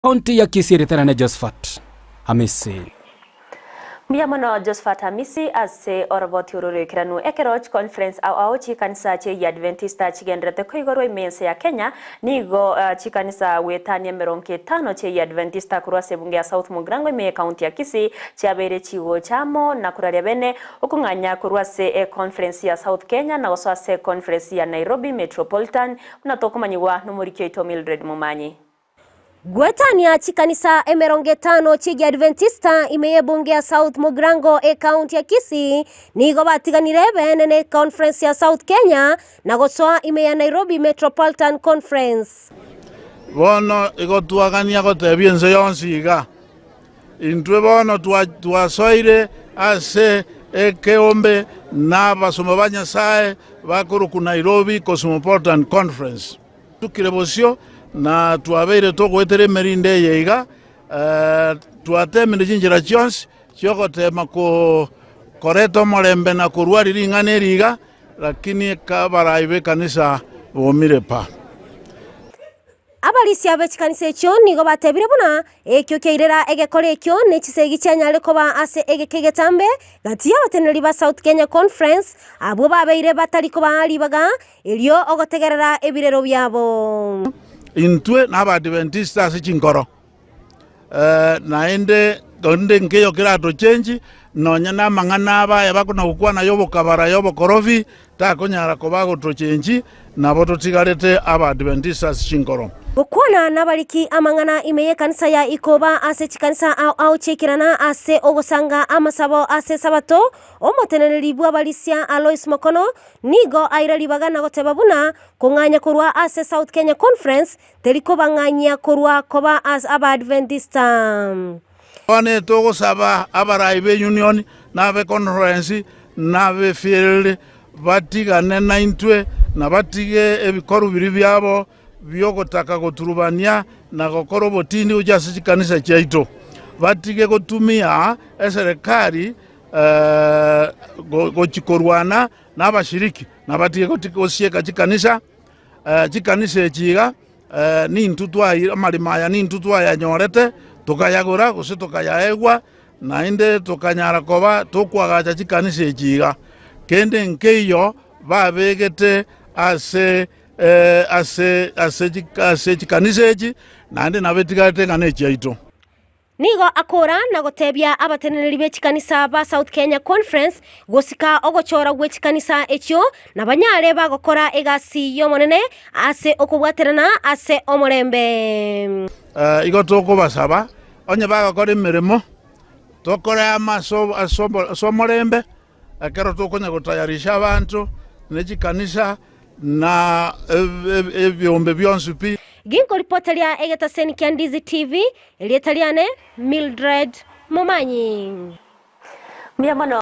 County ya Kisii ereterane Josephat Hamisi. Mbuya mono Josephat Hamisi ase oroboti oro roikeranu. Ekero chiconference ao ao chikanisa chi'Egiadventista chigendererete koigorwa ime ense ya Kenya, nigo chikanisa goetania emerongo etano chi'Egiadventista korwa ase ebunge ya South Mugirango ime y'ecounty ya Kisii chiabeire chigocha amo na koraria bene okong'anya korwa ase econference ya South Kenya na gosoa ase econference ya Nairobi Metropolitan buna tokomanyigwa nomoriki oito Mildred Momanyi. Goetania chikanisa emerongo etano chi'Egiadventista ime y'ebunge ya South Mugirango ecounty ya Kisii nigo batiganire beene ne Conference ya South Kenya na gosoa ime ya Nairobi Metropolitan Conference. Bono igo twagania gotebia ense yonsi iga, Intwe bono twasoire ase ekeombe nabasomba ba Nyasae bakorokwa Nairobi Cosmopolitan Conference. Tukire bosio na twabeire togoetera emerindo eye iga, twateemire chinchera chionsi chi'ogoteema koreta omorembe na korwaria ring'ana eri iga, lakini abarai b'ekanisa bomire pa. Abarisia be chikanisa echio nigo batebire buna ekio kiairera egekora ekio ne chisegi chianyare koba ase egeka egetambe gati y'abateneneri ba South Kenya Conference abwo babeire batari kobaa ribaga Erio ogotegerera ebirero biabo. Intwe n'Abaadventista ase chinkoro, naende onde nkeiyo keratochenchi, nonya namang'ana aba aya bakona gokwana ay'obokabara ay'obokorofi, takonyara koba agotochenchi, nabo totigarete Abaadventista ase chinkoro. Gokwana nabariki amang'ana ime y'ekanisa ya Ikoba ase chikanisa ao ao chiaikerana ase ogosanga amasabo ase Esabato, omoteneneri bw'abarisia Alois Mokono Nigo aira ribaga na goteba buna kong'anya korwa ase South Kenya Conference teri kobang'anyia korwa koba as Abaadventista. Bono togosaba abarai be union na abe conference na abe field batigane naintwe na batige ebikoru biria biabo bi'ogotaka goturubania na gokora obotindi gochia ase chikanisa chiaito. Batige gotumia eserekari gochia korwana nabashiriki, na batige gosieka chikanisa, chikanisa echi iga nintwe twaye amaremo aya nintwe twayanyorete, tokayagora gose tokayaegwa, naende tokanyara koba tokoagacha chikanisa echi iga. Kende nkeiyo babegete ase ase ase ase chikanisa echi, naende nabo etigarete ng'a nechiaito. Nigo akora na gotebia abateneneri be chikanisa ba South Kenya Conference gosika ogochora gwe chikanisa echio na banyare bagokora egasi y'Omonene ase okobwaterana ase omorembe. Igo tokobasaba, onye bagokora emeremo, tokore amo ase omorembe, Ekero tokonya gotayarisha abanto, ne chikanisa, na ebiombe bionsi pi. Ginkoripoteria egetaseni kia Ndizi TV, erieta riane Mildred Momanyi. Mbuya mono.